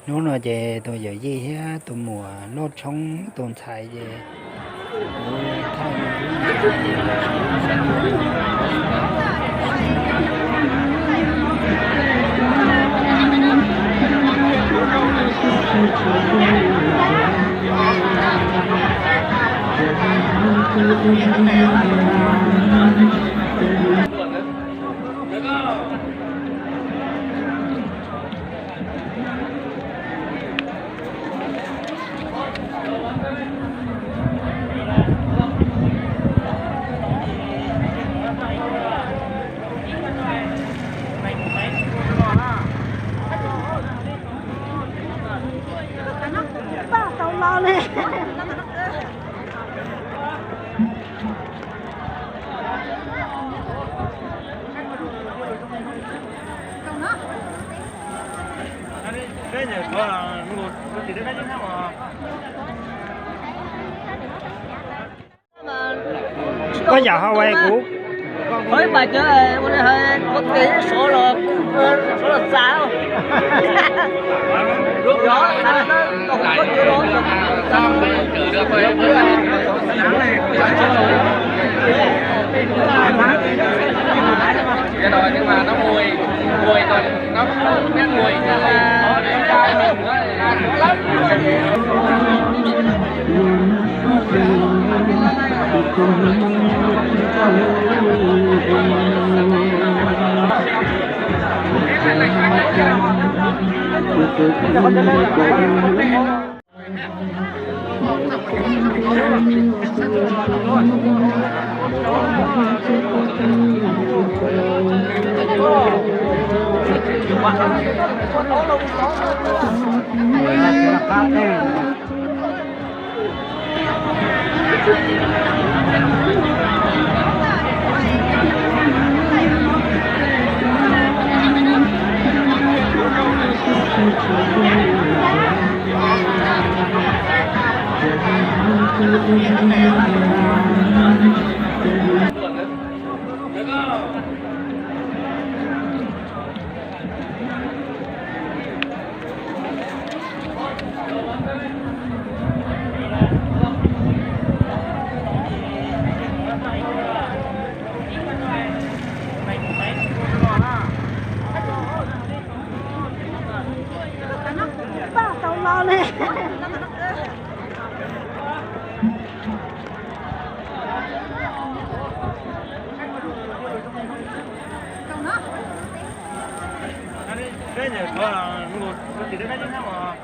Hnub no ces tus yawm yij thiab tus muam loj tshoob tus ntxhais ces kuv thaij Paj tau los li. Koj yam hais kuv. Qhov ib pas cov ua li hais qhov txhia sov los, sov los txav. Paj tau los li. Peb nyuam qhuav mus ua tim deb peb nyuam qhuav.